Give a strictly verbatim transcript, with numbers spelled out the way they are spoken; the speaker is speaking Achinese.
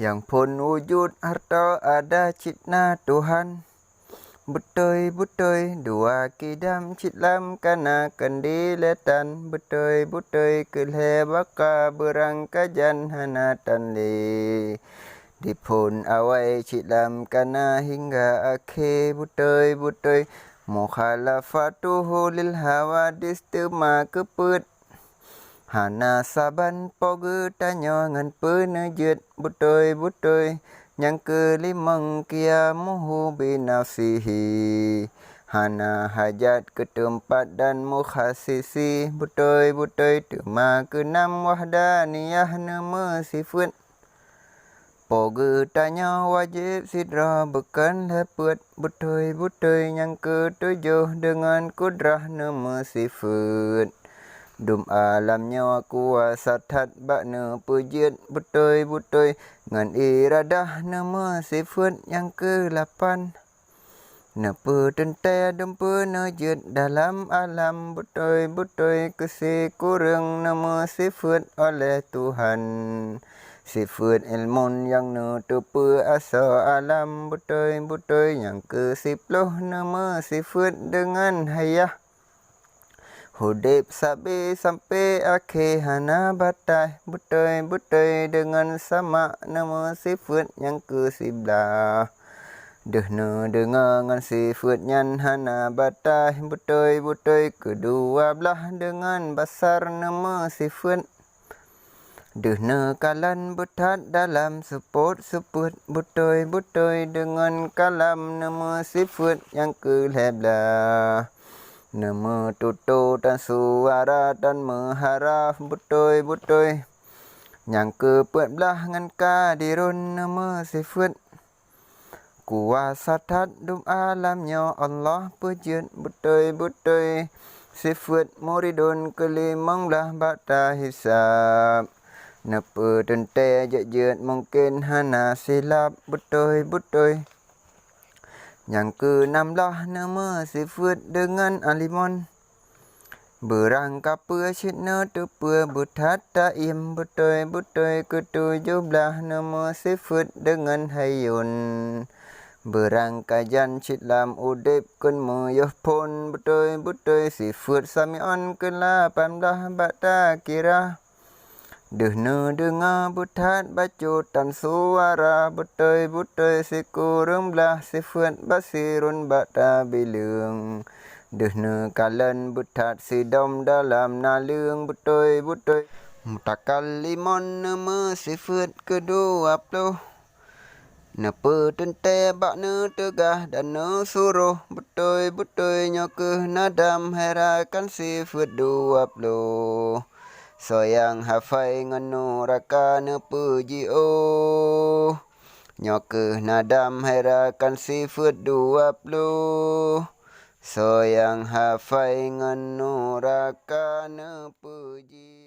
Nyang phon wujud hareuta ada cit na Tuhan. Beutôi-beutôi dua kidam cit lam kana keundi lé tan. Beutôi-beutôi keu lhée baka beurangkajan hana tan lé. Diphon awai cit lam kana hingga akhé. Beutôi-beutôi mukhalafatuhu lil hawadis teuma keupeuet. Hana saban po geutanyoe ngon peuneujeuet. Beutôi-beutôi nyang keulimong qiyamuhu binafsihi. Hana hajat keu teumpat dan mukhassisi. Beutôi-beutôi teuma keunam wahdaniyah neumeusifeuet. Po geutanyoe wajéb sidroe beukon lhée peuet. Beutôi-beutôi nyang keutujoh deungon kudrah neumeusifeuet. Dum alam nyoe kuasa that bak neupeujeuet. Beutôi-beutôi ngon iradah neumeusifeuet. Nyang keulapan neupeuteuntée dum peuneujeuet dalam alam. Beutôi-beutôi keu sikureueng neumeusifeuet oleh Tuhan. Sifeuet ilmun nyang neuteupeue asoe alam. Beutôi-beutôi nyang keu siploh neumeusifeuet deungon hayah. Udeb sabe sampoe akhé hana bataih. Beutôi-beutôi deungon sama neumeusifeuet nyang keu siblaih. Deuh neudeungoe ngon sifeuet nyan hana bataih. Beutôi-beutôi keu dua blaih deungon basar neumeusifeuet. Deuh neukalon beuthat dalam seupôt-seupôt. Beutôi-beutôi deungon kalam neumeusifeuet nyang keu lhée blaih. Neumeututoe tan suara tan meuharaf. Beutôi-beutôi nyang keu peuet blaih ngon kadirun neumeusifeuet. Kuasa that dum alam nyoe Allah peujeuet. Beutôi-beutôi sifeuet muridun keulimong blaih bak tahisab. Neupeuteuntée jeuet-jeuet mungken hana silab. Beutôi-beutôi nyang keunam blaih neumeusifeuet deungon alimon. Beurangkapeue cit neuteupeue beuthat taiem. Beutôi-beutôi keu tujoh blaih neumeusifeuet deungon hayyun. Beurangkajan cit lam udeb kon meuyôh phon. Beutôi-beutôi sifeuet samion keu lapan blaih bak takira. Deuh neudeungoe beuthat bacut tan suara. Beutôi-beutôi sikureueng blaih sifeuet basirun bak tabileueng. Deuh neukalon beuthat sidom dalam naleueng. Beutôi-beutôi mutakallimon neumeusifeuet keu dua ploh. Neupeuteuntée bak neuteugah dan neusuroh. Beutôi-beutôi nyoe keuh nadam hai rakan sifeuet dua ploh. Soe nyang hafai ngon nuraka neupeujiôh. Nyoe keuh nadam hai rakan sifeuet dua ploh. Soe nyang hafai ngon nuraka neupeuji